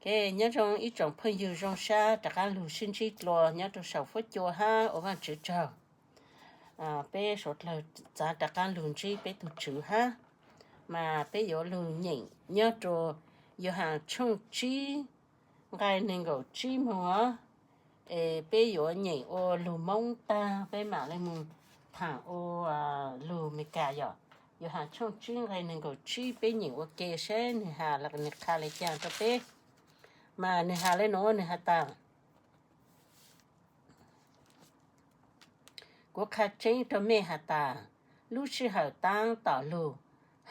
Nyob zoo ib tsoom phooj ywg zoo sab rov qab lug sib ntsib dlua nyob rau saum fuab cua hab ua Vaajtswv tsaug. Peb suav dlawg txav rov qab lug ntsib peb tug Tswv hab, mas peb yuav lug nyeem nyob rau Yauhas tshooj tsib nqai neeg nkaum tsib moog os. Es peb yuav nyeem ua lug Moob tag peb mam le moog thaam ua lug Meskas yom. Yauhas tshooj tsib nqai neeg nkaum tsib peb nyeem ua ke seb nwg has, nwg qha le caag rau peb. Mas nwg has le nuav, nwg has tas, kuv qha tseeb rau mej has tas, lub sij hawm taab tom lug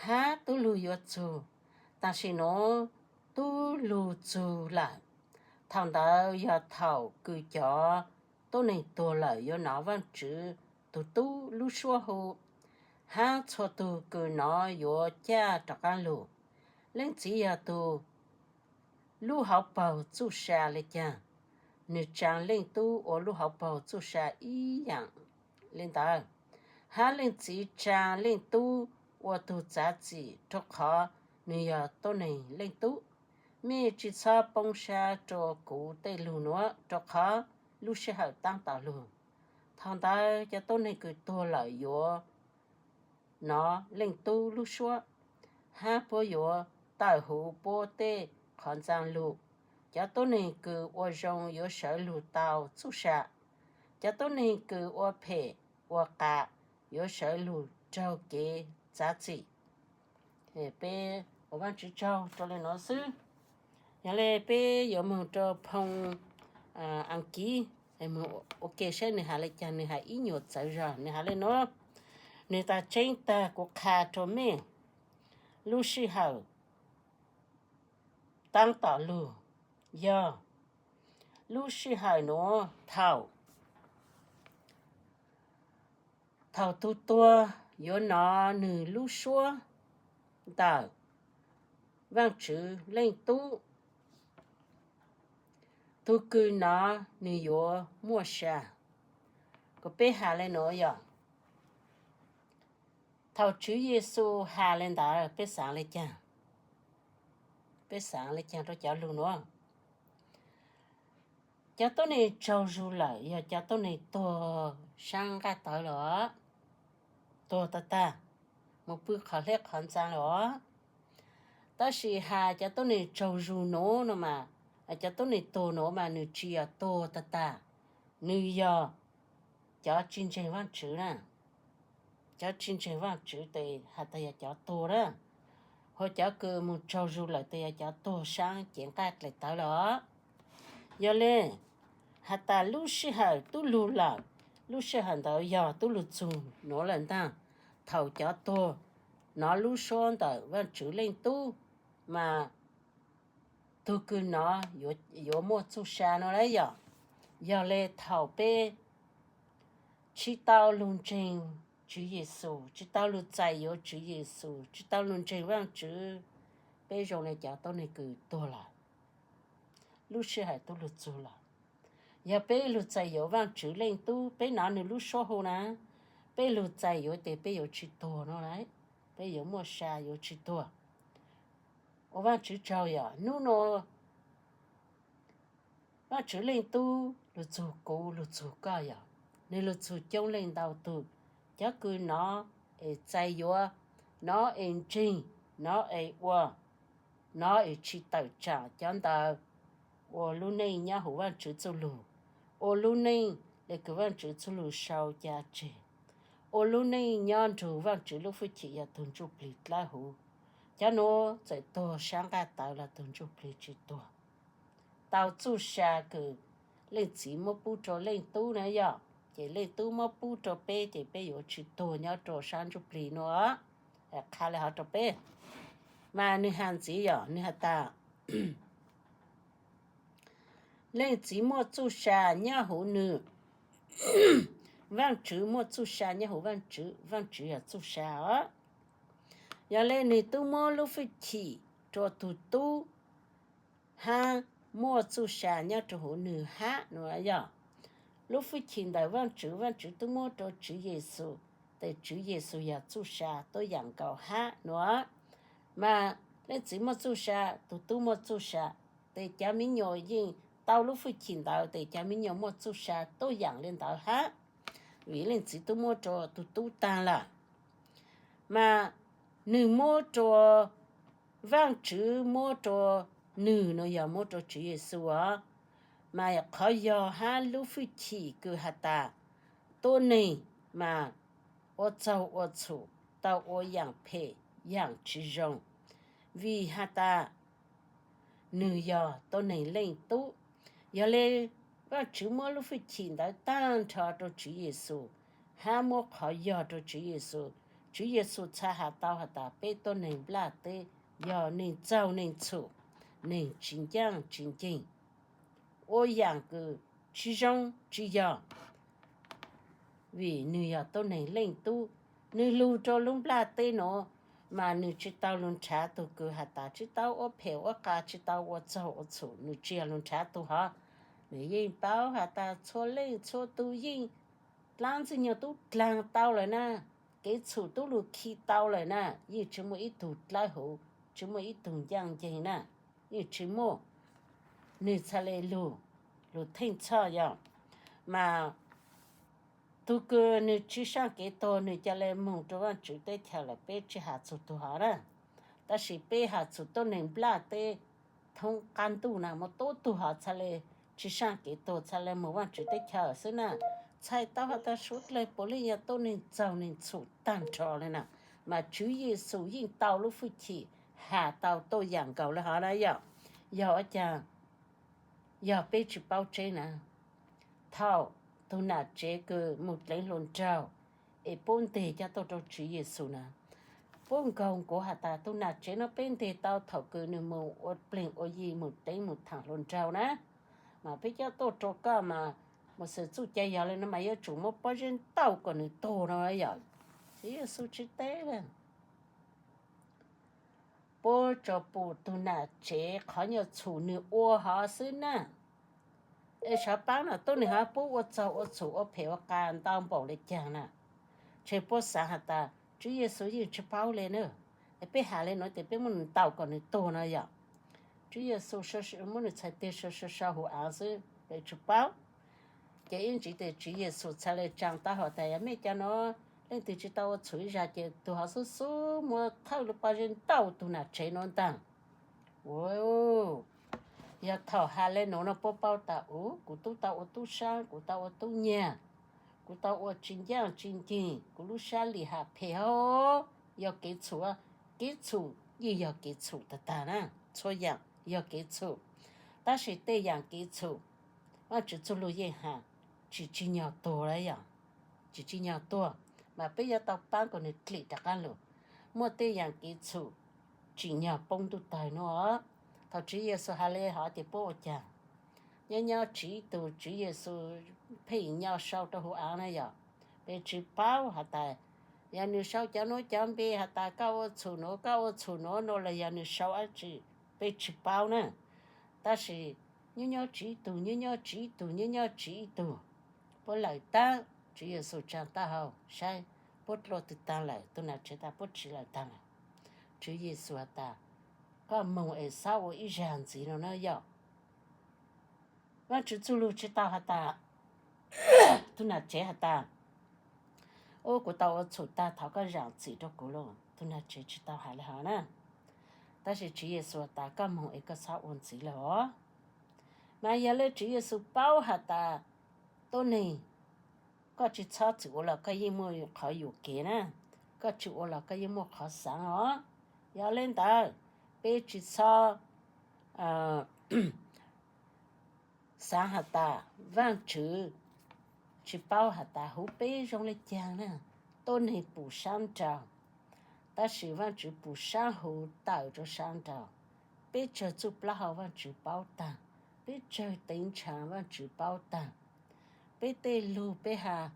hab tub lug yuav txug, tam sim nuav tub lug txug lawm. Thaum ntawd yog thaum kws cov tuab neeg tuag lawm yuav nov Vaajtswv tug Tub lub suab hu, hab txhua tug kws nov yuav caj rov qaab lug. Leej Txiv yog tug lub hauv paug txuj sa le caag, nwg tsaa Leej Tub ua lub hauv paug txuj sa ib yaam le ntawd. Hab Leej Txiv tsaa Leej Tub ua tug txav txim rua qhov nwg yog tuab neeg Leej Tub. Mej tsi txhob poob sab rua kuv tej lug nuav, rua qhov lub sij hawm taab tom lug. Thaum ntawd cov tuab neeg kws tuag lawm yuav nov Leej Tub lub suab, hab puab yuav tawm huv puab tej qhov ntxaa lug. Cov tuab neeg kws ua zoo yuav sawv lug tau txuj sa. Cov tuab neeg kws ua phem ua qas yuav sawv lug raug kev txav txim. Peb ua Vaajtswv tsaug rua le nuav xwb. Yog le peb yuav moog rua phoo Askiv, ua ke saib nwg has le caag, nwg has ib nyuas txawv zog, nwg has le nuav, nwg tas, tseeb tag kuv qha rua mej, lub sij hawm taab tom lug yog lub sij hawm nuav thaum, thaum tug tuag yuav nov nwg lub suab ntawm Vaajtswv Leej Tub. Tug kws nov nwg yuav muaj sa. Kuas peb has le nuav yog, thaum Tswv Yexus has le ntawd peb xaav le caag? Peb xaav le caag rua cov lug nuav? Cov tuab neeg tsaug zug lawm yog cov tuab neeg tuag saab nqaj tawv lawm, tuag tag tag, moog pw qhov hleb qhov ntxaa lawm. Tab sis has cov tuab neeg tsaug zug nuav no mas, cov tuab neeg tuag nuav mas nwg tsi yog tuag tag tag, nwg yog cov tsi ntseeg Vaajtswv na. Cov tsi ntseeg Vaajtswv tes has tas yog cov tuag na, hos cov kws moog tsaug zug lawm tes yog cov tuag saab cev nqaj dlaim tawv lawm. Yog le, has tas lub sij hawm tub lug lawm, lub sij hawm ntawd yog tub lug txug nuav lawm ntaag. Thaum cov tuag nov lub suab ntawm Vaajtswv Leej Tub, mas tug kws nov yuav muaj txuj sa no lawm yog. Yog le thaum peb tsi tau lug ntseeg Tswv Yexus, tsi tau lug txais yuav Tswv Yexus, tsi tau lug ntseeg Vaajtswv, peb zoo le cov tuab neeg kws tuag lawm, lub sij hawm tub lug txug lawm. Yog peb lug txais yuav Vaajtswv Leej Tub, peb nov nwg lub suab hu na, peb lug txais yuav tes peb yuav tsi tuag no lawm, peb yuav muaj sa yuav tsi tuag. Ua Vaajtswv tsaug yog nub nua Vaajtswv Leej Tub lug txug kuv lug txug koj yog, nwg lug txug coob leej ntau tug. Cov kws nov es txais yuav, nov es ntseeg, nov es ua, nov es tsi tawm tsaam cov ntawd, ua lub neej nyob huv Vaajtswv txuj lug, ua lub neej le kws Vaajtswv txuj lug sau ca tseg, ua lub neej nyob nrug Vaajtswv lub hwj chim yog tug ntsuj plig dlawb huv. Cov nuav txawm tuag sab nqaj tawv los tug ntsuj plig tsi tuag. Tau txuj sa kws Leej Txiv muab pub rua Leej Tub na yog, ces Leej Tub muab pub rua peb ces peb yuav tsi tuag nyob rua sab ntsuj plig nuav. Qha le hov rua peb. Mas nwg has ntxiv yog nwg has tas, Leej Txiv muaj txuj sa nyob huv nwg, Vaajtswv muaj txuj sa nyob huv Vaajtswv, Vaajtswv yog txuj sa os. Yog le nwg tub muab lub hwj chim rua tug Tub, hab muaj txuj sa nyob rua huv nwg hab nuav yog. Lub hwj chim ntawm Vaajtswv, Vaajtswv tub muab rua Tswv Yexus, tes Tswv Yexus yog txuj sa tuab yaam nkaus hab nuav. Mas Leej Txiv muaj txuj sa, tug Tub muaj txuj sa, tes cov me nyuam yeej tau lub hwj chim ntawd tes cov me nyuam muaj txuj sa tuaj yaam le ntawd hab, vim leej txiv tub muab rua tug tub taag lawm. Mas nwg muab rua, Vaajtswv muab rua nwg nuav yog muab rua Tswv Yexus os. Mas qhov yog hab lub hwj chim kws has tas tuab neeg mas ua txaug ua txhum tau ua yaam phem yaam tsi zoo, vim has tas nwg yog tuab neeg Leej Tub. Yog le, Vaajtswv muab lub hwj chim ntawd taag nrho rua Tswv Yexus, hab muab qhov yog rua Tswv Yexus. Tswv Yexus txhaj has tau has tas peb tuab neeg nplaj teb yog neeg txaug neeg txhum, neeg tsi ncaaj tsi nceeg, ua yaam kws tsi zoo tsi yog, vim nwg yog tuab neeg Leej Tub. Nwg lug rua lub nplaj teb nuav, mas nwg tsi tau lug nrhav tug kws has tas tsi tau ua phem ua qas, tsi tau ua txaug ua txhum, nwg tsi yog lug nrhav tug hov. Nwg yeej paub has tas txhua leej txhua tug yeej dlaab Ntxwg Nyoog tub dlaag tau lawm na, kev txhum tub lug khi tau lawm na, yeej tsi muaj ib tug dlawb huv, tsi muaj ib tug ncaaj nceeg na, yeej tsi muaj. Nwg txhaj le lug, lug theej txhoj yog, mas tug kws nwg tsi saaj kev tuag nwg ca le moog rua Vaajtswv teb chaws lawm, peb tsi has txug tug hov na. Tab sis peb has txug tuab neeg nplaj teb thoob qaab ntuj na, muaj tub tug hov txhaj le tsi saaj kev tuag, txhaj le moog Vaajtswv teb chaws xwb na. Txhais tau has tas suav dlawg puav leej yog tuab neeg txaug neeg txhum taag nrho le na, mas Tswv Yexus yeej tau lub hwj chim has tau tuaj yaam nkaus le hov na yom. Yog ua caag? Yog peb tsi paub tseb na, thaum tug nam tsev kws moog dleev hluas nraug es puab nteg coj tuaj rua Tswv Yexus na, puab nkaug nkaus has tas tug nam tsev nuav peb nteg tau thaum kws nwg moog ua pleeg ua yi moog dleev moog thaam hluas nraug na, mas peb coj tuaj rua koj mas, mas xwm txuj cai yog le nuav mas yuav tsum muab pob zeb ntaus kom nwg tuag no yom. Tswv Yexus tsi teb le. Puab tsuas pum tug nam tsev qhov nyuas txhum nwg ua hov xwb na. Es sawv paub no tuab neeg hov puab ua txaug ua txhum ua phem ua qas ntau npaum le caag na, tseg puab xaav has tas Tswv Yexus yeej tsi paub le na, es peb has le nuav tes peb muab nwg ntaus kom nwg tuag no yom. Tswv Yexus muab nwg txhais teg sau sau sau huv aav xwb, peb tsi paub. Ces ib ntsis tes Tswv Yexus txhaj le tsaa tau has tas yog mej cov nuav leej twg tsi tau ua txhum ib zag ces tug hov xub xub muab thawj lub pob zeb ntaus tug nam tsev nuav ntaag. Yog thaum has le nuav no puab paub tas u, kuv tub tau ua tub saab, kuv tau ua tub nyag, kuv tau ua tsi ncaaj tsi nceeg, kuv lub sab lim ham phem hov, yog kev txhum. Kev txhum yeej yog kev txhum tag tag na, txhua yaam yog kev txhum. Tab sis tej yaam kev txhum, Vaajtswv txuj lug yeej has tsi tsim nyog tuag lawm yom, tsi tsim nyog tuag, mas peb yuav tau paab kom nwg dlim rov qaab lug. Muaj tej yaam kev txhum tsim nyog poob ntuj tawg nuav. Thaum Tswv Yexus has le hov ces puab ua caag? Nyob nyob tsiv tug, Tswv Yexus pheej nyo sau rau huv aav na yom. Peb tsi paub has tas yog nwg sau cov nuav cov npe has tas koj ua txhum nuav koj ua txhum nuav no los yog nwg sau dlaab tsi, peb tsi paub na. Tab sis nyob nyob tsiv tug, nyob nyob tsiv tug, nyob nyob tsiv tug, puab lawm taab. Tswv Yexus tsaa taub hau saib puab dlua twg taag lawm, tug nam tsev tas puab tsiv lawm taag lawm. Tswv Yexus has tas koj moog es xob ua ib zag ntxiv no na yom. Vaajtswv txuj lug tsi tau has tas, tug nam tsev has tas u, kuv tau ua txhum tag, thov koj zaam txim rau kuv lauj. Tug nam tsev tsi tau has le hov na. Tab sis Tswv Yexus has tas koj moog es koj xob ua ntxiv lawm os. Mas yog le Tswv Yexus paub has tas tuab neeg, koj tsi txhob txwm ua los koj yeej muaj qhov yuam kev na, koj tsi ua los koj yeej muaj qhov xaav os. Yog le ntawd, peb tsi txhob xaav has tas Vaajtswv tsi paub has tas huv peb zoo le caag na. Tuab neeg pum sab nraud, tab sis Vaajtswv pum sab huv tawm rua sab nraud. Peb tsawg txuj plaub hau Vaajtswv paub taag, peb tsawg teev ntshav Vaajtswv paub taag. Peb tej lug peb has,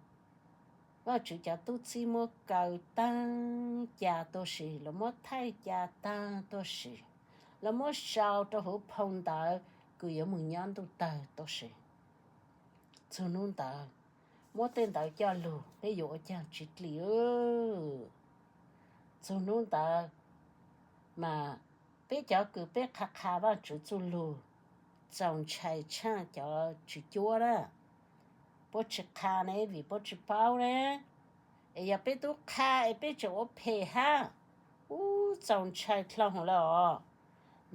Vaajtswv cov tub txib muab kaw taag ca tuaj si, los muab thaij ca taag tuaj si, los muab sau rau huv phoo ntawv kws yuav moog nyob ntuj tawg tuaj si. Txug nub ntawd, muab tej ntawd coj lug, peb yuav ua caag tsi dlim? Txug nub ntawd, mas peb cov kws peb qha qha Vaajtswv txuj lug, txaus ntshai tshaj cov tswv cuab na. Puab tsis qha ne vim puab tsis paub ne. Es yog peb tub qha es peb tseem ua phem hab, ub, txaus ntshai dlhau hwv lawm os.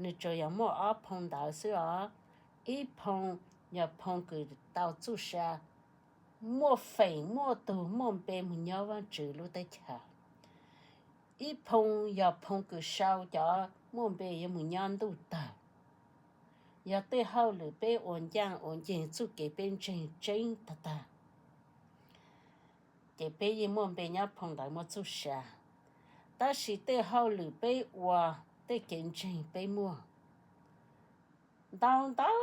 Nws tsuas yog muaj ob phoo ntawd xwb os. Ib phoo yog phoo kws tau txuj sa, muaj feem muaj tug muaj npe mus nyob Vaajtswv lub teb chaws. Ib phoo yog phoo kws sau cov muaj npe yuav mus nyob ntuj tawg. Yog tej hauj lwm peb ua ncaaj ua nceeg txuj kev peb ntseeg tseeb tag tag, ces peb yeej muaj npe nyob phoo ntawd muaj txuj sa. Tab sis tej hauj lwm peb ua, tej kev ntseeg peb muaj ntau ntau,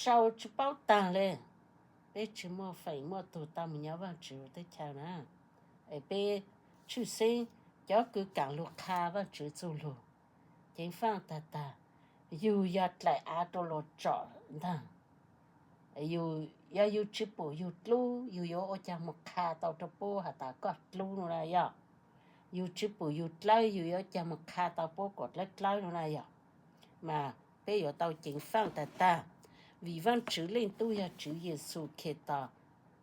sau tsis paub tag le. Peb tsis muaj feem muaj tug tau mus nyob Vaajtswv teb chaws na. Es peb tshwj xeeb cov kws kaam lug qha Vaajtswv txuj lug, ceev faaj tag tag. Yug yog dlaim av rau luas tsom ntaag, yog yug tsis pum yug dlub, yug yuav ua caag mus qha tau rau puab has tas koj dlub no na yog? Yug tsis pum yug dlawb, yug yuav caag mus qha tau puab kom dlawb dlawb no na yog? Mas peb yuav tau ceev faaj tag tag, vim Vaajtswv leej tub yog Tswv Yexus Khetos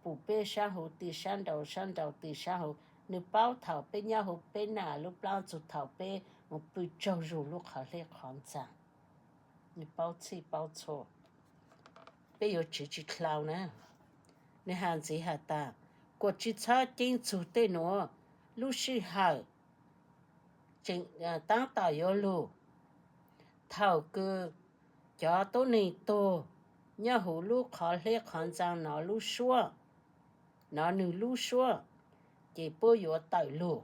pum peb sab huv ti sab nraud, sab nraud ti sab huv. Nws paub thaum peb nyob huv peb nam lub plab txug thaum peb mus pw tsaug zug lub qhov hleb qhov ntxaa. Nws paub txhij paub txhua. Peb yuav tsiv tsis dlhau na. Nws has ntxiv has tas, kuas tsis txhob ceeb txug tej nuav, lub sij hawm tseem taab tom yuav lug. Thaum kws cov tuab neeg tuag nyob huv lub qhov hleb qhov ntxaa nov lub suab, nov nws lub suab, ces puab yuav tawm lug.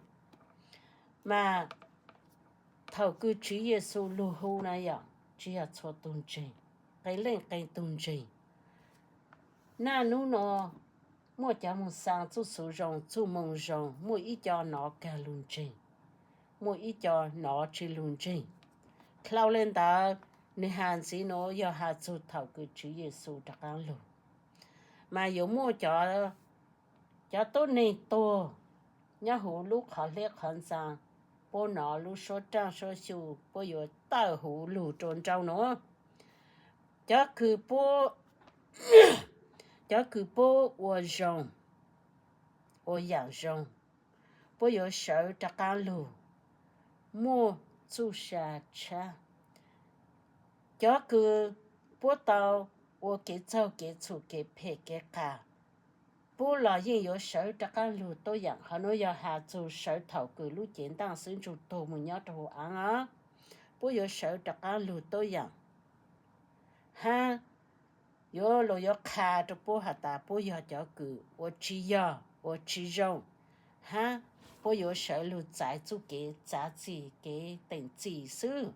Mas thaum kws Tswv Yexus lug hu na yog tsis yog txhua tug ntseeg, qee leej qee tug ntseeg. Naj nub no muaj cov moog xaa txuj xuv zoo, txuj moo zoo, muaj ib co nov kag lug ntseeg, muaj ib co nov tsis lug ntseeg. Dlhau le ntawd, nws has ntxiv nuav yog has txug thaum kws Tswv Yexus rov qaab lug, mas yuav muaj cov tuab neeg tuag nyob huv lub qhov hleb qhov ntxaa, puab nov lub suab raaj suab xyu, puab yuav tawm huv lug rua nrau nuav. Cov kws puab, cov kws puab ua zoo, ua yaam zoo, puab yuav sawv rov qaab lug muaj txuj sa tshab. Cov kws puab tau ua kev txaug kev txhum kev phem kev qas, puab los yeej yuav sawv rov qaab lug tuab yaam. Qhov nuav yog has txug sawv thaum kws lub cev ntaaj xwb ntsug tuag mus nyob rua huv aav os. Puab yuav sawv rov qaab lug tuab yaam, hab yuav luas yuav qha rua puab has tas puab yog cov kws ua tsis yog, ua tsis zoo, hab puab yuav sawv lug txais txuj kev txav txim kev teem txim xwb.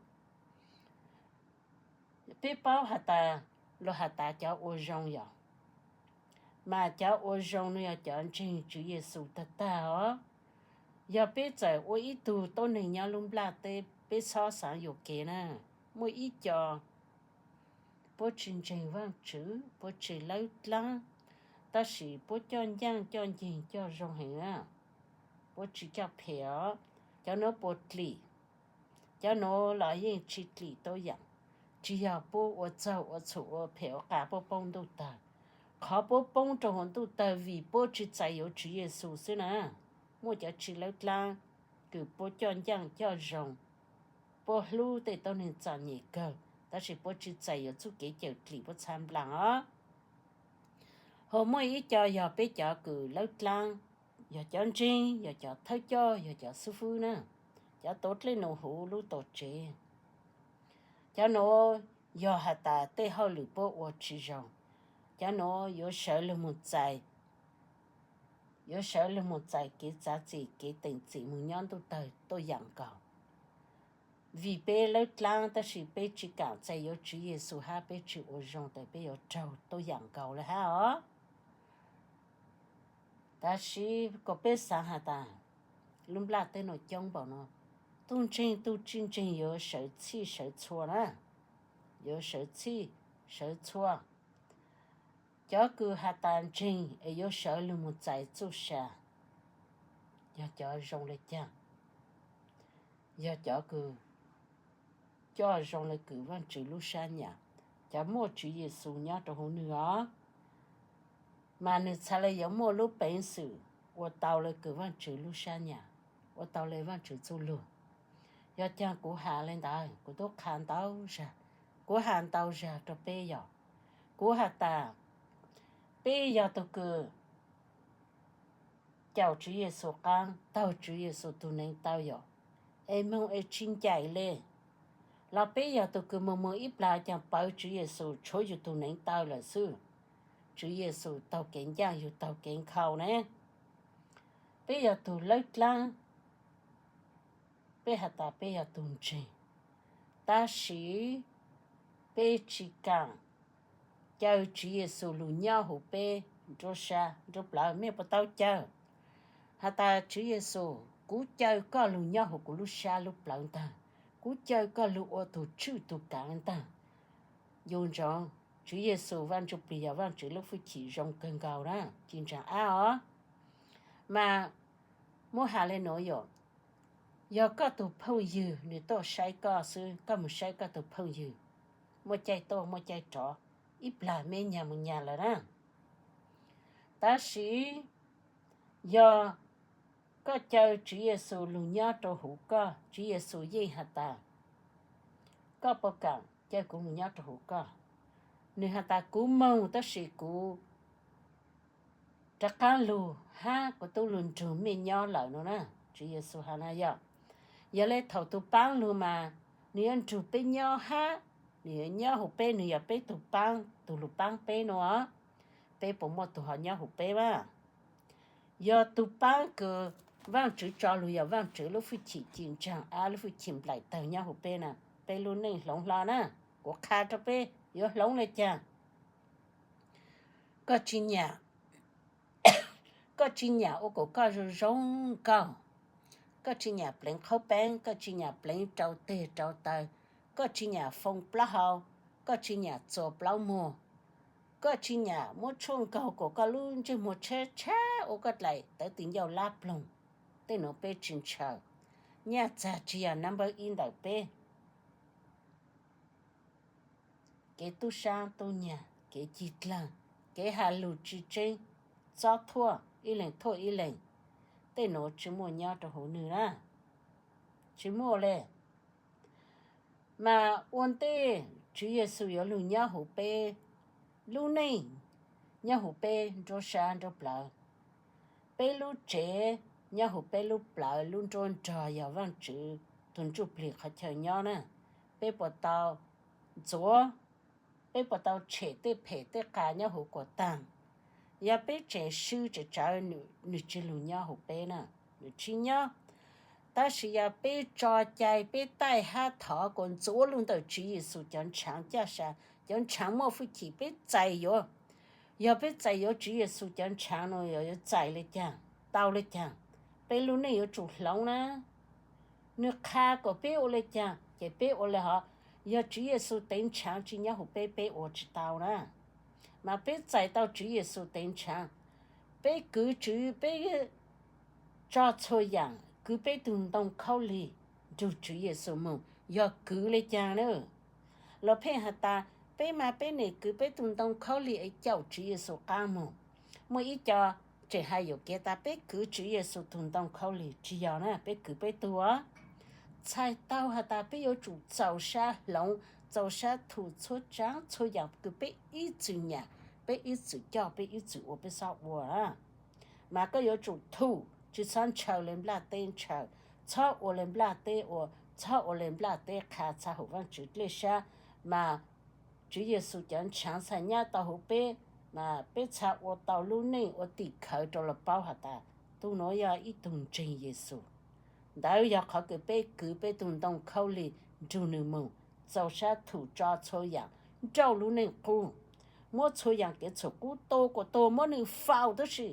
Peb paub has tas, luas has tas cov ua zoo yog, mas cov ua zoo nuav yog cov ntseeg Tswv Yexus tag tag os. Yog peb txawm ua ib tug tuab neeg nyob lub nplaj teb, peb txhob xaav yuam kev na. Muaj ib co puab tsis ntseeg Vaajtswv, puab tsis lawb dlaab, tab sis puab coj ncaaj coj nceeg coj zoo heev na. Puab tsis coj phem os. Cov nuav puas dlim? Cov nuav los yeej tsis dlim tuab yaam. Tsis yog puab ua txaug ua txhum ua phem ua qas puab poob ntuj tawg. Qhov puab poob rua huv ntuj tawg vim puab tsis txais yuav Tswv Yexus xwb na. Muaj cov tsis lawb dlaab kws puab coj ncaaj coj zoo, puab hlub tej tuab neeg txom nyem kawg, tab sis puab tsis txais yuav txuj kev cawm dlim puab txhab nplaag os. Ho muaj ib co yog peb cov kws lawb dlaab, yog cov ntseeg, yog cov thawj coj, yog cov xib fwb na, cov tuav dlej num huv lub tuam tsev. Cov nuav yog has tas tej hauj lwm puab ua tsis zoo, cov nuav yuav sawv lug mus txais, yuav sawv lug mus txais kev txav txim kev teem txim mus nyob ntuj tawg tuab yaam nkaus. Vim peb lawb dlaab tab sis peb tsis kaam txais yuav Tswv Yexus hab peb tsis ua zoo tas peb yuav raug tuab yaam nkaus le hab os. Tab sis kom peb xaav has tas, lub nplaj teb nuav coob npaum no, tug ntseeg tug tsis ntseeg yuav sawv txhij sawv txhua na, yuav sawv txhij sawv txhua. Cov kws has tas ntseeg es yuav sawv lug mus txais txuj sa, yog cov zoo le caag? Yog cov kws coj zoo le kws Vaajtswv lub sab nyam, cov muaj Tswv Yexus nyob rau hauv nws os, mas nws txhad le yuav muaj lub peev xwm ua tau le kws Vaajtswv lub sab nyam, ua tau le Vaajtswv txuj lug. Yog caag kuv has le ntawd, kuv tub qha ntau zag, kuv has ntau zag rau peb yog, kuv has tas peb yog tug kws caum Tswv Yexus qaab, taug Tswv Yexus tug neev taw yom, es moog es tsi ncaim le, los peb yog tug kws moog moog ib plag caag pawv Tswv Yexus tshuav yug tug neev taw lawm xwb, Tswv Yexus taug kev ncaaj yug taug kev nkhaus ne. Peb yog tug lawb dlaab, peb has tas peb yog tug ntseeg, tab sis peb tsi kaam caw Tswv Yexus lug nyob huv peb nruab sab nruab plawv. Mej puas tau caw? Has tas Tswv Yexus, kuv caw koj lug nyob huv kuv lub sab lub plawv ntag, kuv caw koj lug ua tug tswj tug kaav ntag. Yug ntsoov, Tswv Yexus Vaaj Ntsuj Plig yog Vaajtswv lub hwj chim zoo kawg nkaus na, ci ntsaag ab os. Mas muab has le nuav yom, yog koj tug phooj ywg nws tuaj saib koj xwb, koj moog saib koj tug phooj ywg, muaj caij tuaj muaj caij rov, ib plag mej nyag moog nyag lawm na. Tab sis yog koj caw Tswv Yexus lug nyob rau huv koj, Tswv Yexus yeej has tas, koj puas kaam caw kuv lug nyob rau huv koj? Nws has tas, kuv moog tab sis kuv rov qaab lug hab kuv tub lug nrug mej nyob lawm no na. Tswv Yexus has na yog, yog le thaum tug paab lug mas nws yuav nrug peb nyob hab, nws yuav nyob huv peb, nws yog peb tug paab, tug lug paab peb no. Peb puas muaj tug ho nyob huv peb mas? Yog tug paab kws Vaajtswv tso lug yog Vaajtswv lub hwj chim ci ntsaag ab, lub hwj chim nplaim tawg nyob huv peb na, peb lub neej hloov hlo na. Kuv qha rau peb yuav hloov le caag. Koj tsi nyam, koj tsi nyam ua kom koj zoo zoo nkauj, koj tsi nyam pleev qhaub peeb, koj tsi nyam pleev rau teg rau taw, koj tsi nyam foo plaub hau, koj tsi nyam txuas plaub muag, koj tsi nyam muab tshuaj nkaug kom koj lub ntsej muag tshab tshab ua koj dlaim tawv tis ncauj lab ploog. Tej nuav peb tsi ntshaw, nyaj txag tsi yog nab npawb ib ntawm peb. Kev tub saab tub nyag, kev cig dlaag, kev has lug tsi tseeb, txob thuaj ib leeg thuaj ib leeg, tej nuav tsi muaj nyob rau huv nwg na, tsi muaj le. Mas ua ntej Tswv Yexus yuav lug nyob huv peb lub neej, nyob huv peb nruab sab nruab plawv, peb lub tsev, nyob huv peb lub plawv lub nruab nrog yog Vaajtswv tug Ntsuj Plig qhov chaw nyob na, peb puas tau ntxuav, peb puas tau tshem tej phem tej qas nyob huv kuas taag? Yog peb tseem sw tseem tsawv, nwg tsi lug nyob huv peb na, nwg tsi nyob. Tab sis yog peb tso cai, peb taij hab thov kuas ntxuav lug ntawm Tswv Yexus cov ntshaav caj sa, cov ntshaav muaj hwj chim peb txais yuav. Yog peb txais yuav Tswv Yexus cov ntshaav no yuav txais le caag, tau le caag, peb lub neej yuav tsum hloov na. Nwg qha kom peb ua le caag ces peb ua le hov. Yog Tswv Yexus teev ntshaav tsi nyob huv peb, peb ua tsi tau na. Mas peb txais tau Tswv Yexus teev ntshaav, peb kwv Tswv, peb tso txhua yaam, kwv peb tug ntoo khaub lig nrug Tswv Yexus moog, yog kwv le caag na. Los pheej has tas, peb mas peb nim kwv peb tug ntoo khaub lig es caum Tswv Yexus qaab moog. Muaj ib co tseem hais yuam kev tas peb kwv Tswv Yexus tug ntoo khaub lig, tsi yog na, peb kwv peb tug. Txhais tau has tas peb yuav tsum txaus sab hloov, txaus sab thum txhua tsaav txhua yaam kws peb ib txwm nyam, peb ib txwm coj, peb ib txwm ua, peb xob ua. Mas koj yuav tsum thum, tsi txhob ntshaw le nplaj teb ntshaw, txhob ua le nplaj teb ua, txhob ua le nplaj teb qha txha hum Vaajtswv dlej sab. Mas Tswv Yexus cov ntshaav txha nyab tau huv peb, mas peb txha ua tau lub neej ua tim khawv rau lawv paub has tas tug nuav yog ib tug ntseeg Yexus. Ntawd yog qhov kws peb kwv peb tug ntoo khaub lig nrug nwg moog, txaus sab thum tso txhua yaam nrauj lub neej qub, muab txhua yaam kev txhaum qub tua kuas tuag, muab nwg faus tub si,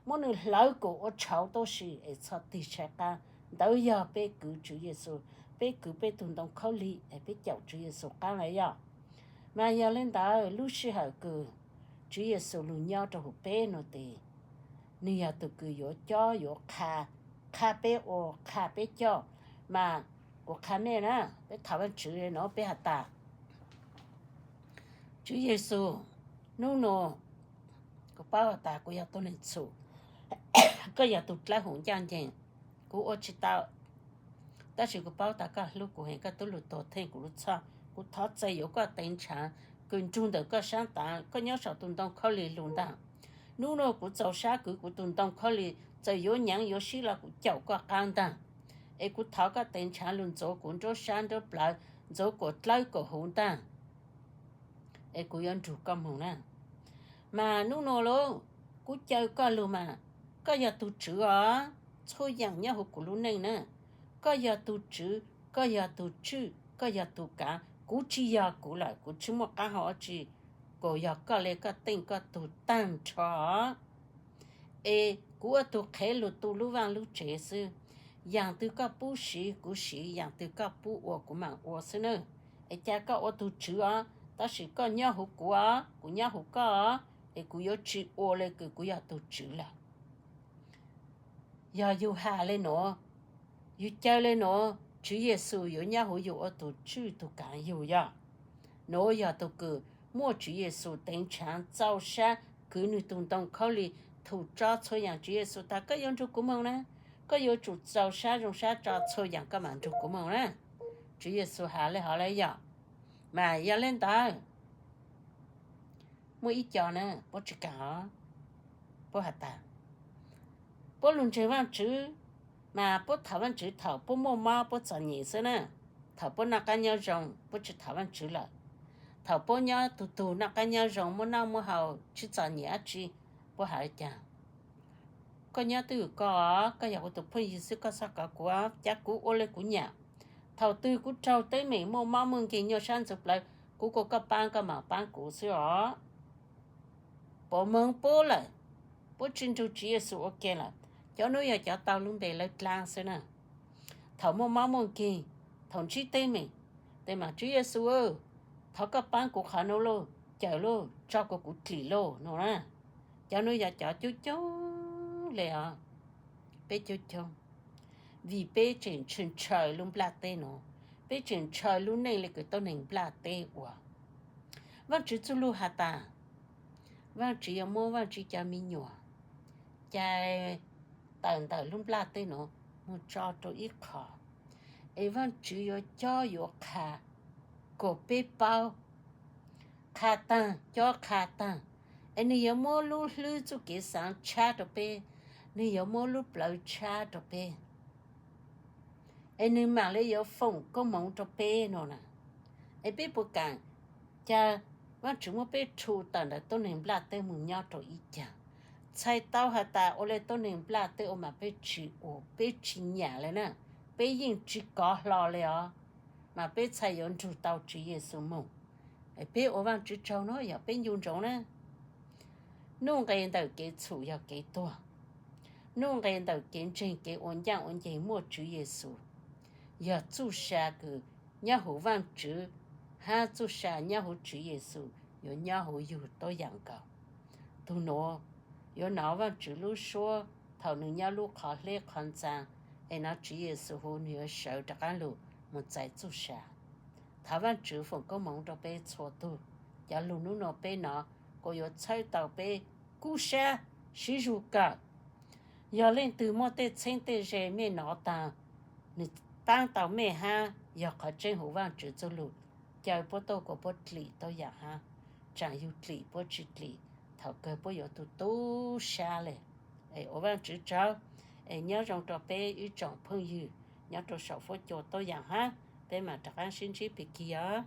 muab nwg hlawv kuas ua tshauv tub si es txhob tig tshaib qab. Ntawd yog peb kwv Tswv Yexus, peb kwv peb tug ntoo khaub lig es peb caum Tswv Yexus qaab lawm yog. Mas yog le ntawd lub sij hawm kws Tswv Yexus lug nyob rau huv peb nuav tes, nwg yog tug kws yuav cob yuav qha, qha peb ua qha peb coj. Mas kuv qha mej na, peb thov Vaajtswv le nuav peb has tas, Tswv Yexus, hnub no kuv paub tas kuv yog tus neeg txhum, koj yog tus dlawb huv ncaj ncees, kuv ua tsis tau. Tab sis kuv paub tas koj hlub kuv heev, koj twb lug tuag theej kuv lub txhoj. Kuv thov txais yuav koj teev ntshav, kws nrug ntawm koj sab tav, koj nyob saum tus ntoo khaub lig lug ntag. Hnub no kuv txaus sab kwv kuv tus ntoo khaub lig, txawm yuav nyaav yuav sib los kuv caum koj qab ntag. Es kuv thov koj teev ntshav lug ntxuav kuv nruab sab nruab plawv, ntxuav kuas dlawb kuas huv ntag. Es kuv yuav nrug koj moog na. Mas hnub no lauj, kuv caw koj lug mas, koj yog tug tswv os, txhua yaam nyob huv kuv lub neej na. Koj yog tug tswv, koj yog tug tswj, koj yog tug kaav, kuv tsi yog kuv lawm, kuv tsi muaj qaab hau dlaab tsi, kuas yog koj le koj teej koj tug taag nrho. Es kuv ua tug qhev lug tu lub vaaj lub tsev xwb. Yaam twg koj pub siv kuv siv, yaam twg koj pub ua kuv maam ua xwb na. Es ca koj ua tug tswv os, tab sis koj nyob huv kuv os, kuv nyob huv koj os, es kuv yuav tsi ua le kws kuv yog tug tswv lawm. Yog yug has le nuav, yug caw le nuav, Tswv Yexus yuav nyob huv yug ua tug tswj tug kaav yug yog. Nuav yog tug kws muaj Tswv Yexus teev ntshav txaus sab kwv nwg tug ntoo khaub lig, thum tso txhua yaam. Tswv Yexus tas koj yuav nrug kuv moog na, koj yuav tsum txaus sab zoo sab tso txhua yaam koj maam nrug kuv moog na. Tswv Yexus has le hov le yog. Mas yog le ntawd, muaj ib co na puab tsi kaam os, puab has tas puab lug ntseeg Vaajtswv, mas puab thov Vaajtswv thaum puab muaj mob puab txom nyem xwb na. Thaum puab noj qaab nyob zoo puab tsi thov Vaajtswv lawm. Thaum puab nyob tug tug noj qaab nyob zoo muaj noj muaj haus tsi txom nyem dlaab tsi, puab has le caag? Koj nyob twj ywm koj, koj yog kuv tug phooj ywg xwb, koj txhob kov kuv, ca kuv ua le kuv nyam. Thaum twg kuv raug teeb meem muaj mob muaj nkeeg nyuaj sab ntxhov plawv, kuv kuas koj paab koj maam paab kuv xwb os. Puab moog puab lawm, puab tsi nrug Tswv Yexus ua ke lawm. Cov nuav yog cov tau lub npe lawv dlaab xwb na. Thaum muaj mob muaj nkeeg, thaum ntsib teeb meem, tes mas Tswv Yexus, thov koj paab kuv qhov nuav lauj, cawm lauj, tso kuv kuv dlim lauj no na. Cov nuav yog cov coob coob le os. Peb coob coob, vim peb tseem ntshaw ntshaw lub nplaj teb nuav, peb tseem ntshaw lub neej le kws tuab neeg nplaj teb ua. Vaajtswv txuj lug has tas, Vaajtswv yuav muab Vaajtswv cov me nyuam cais tawm ntawm lub nplaj teb nuav moog tso rua ib qho, es Vaajtswv yuav cob yuav qha kom peb paub, qha taag cob qha taag, es nwg yuav muab lub hlwb txuj kev xaav tshab rua peb, nwg yuav muab lub plawv tshab rua peb, es nwg maam le yuav foom koob moov rua peb no na. Es peb puas kaam ca Vaajtswv muab peb rhu tawm ntawm tuab neeg nplaj teb moog nyob rua ib caag? Txhais tau has tas ua le tuab neeg nplaj teb ua mas peb tsi ua, peb tsi nyam le na, peb yeej tsi kov hlo le os, mas peb txhaj yuav nrug tau Tswv Yexus moog. Peb ua Vaajtswv tsaug no yog peb ncu ntsoov na. Nuj nqes ntawm kev txhum yog kev tuag. Nuj nqes ntawm kev ntseeg kev ua ncaaj ua nceeg muaj Tswv Yexus, yog txuj sa kws nyob huv Vaajtswv hab txuj sa nyob huv Tswv Yexus yuav nyob huv yug tuab yaam nkaus. Tug nuav yuav nov Vaajtswv lub suab thaum nwg nyob lub qhov hleb qhov ntxaa, es nov Tswv Yexus hu nwg yuav sawv rov qaab lug moog txais txuj sa. Thov Vaajtswv foom koob moov rua peb txhua tug. Cov lug nub nua peb nov kuas yuav txhawb tau peb kub sab sib zug kawm. Yog leej twg muaj tej txheeb tej ze mej nov taag, nwg paab tau mej hab yog qhov tseeb huv Vaajtswv txuj lug, caw puab tuaj kuas puab dlim tuab yaam hab. Tsaam yug dlim puab tsi dlim, thaum kawg puab yuav tug tub sab le. Es ua Vaajtswv tsaug, es nyob zoo rua peb ib tsoom phooj ywg nyob rua saum fuab cua tuab yaam hab, peb maam rov qaab sib ntsib pig kig os.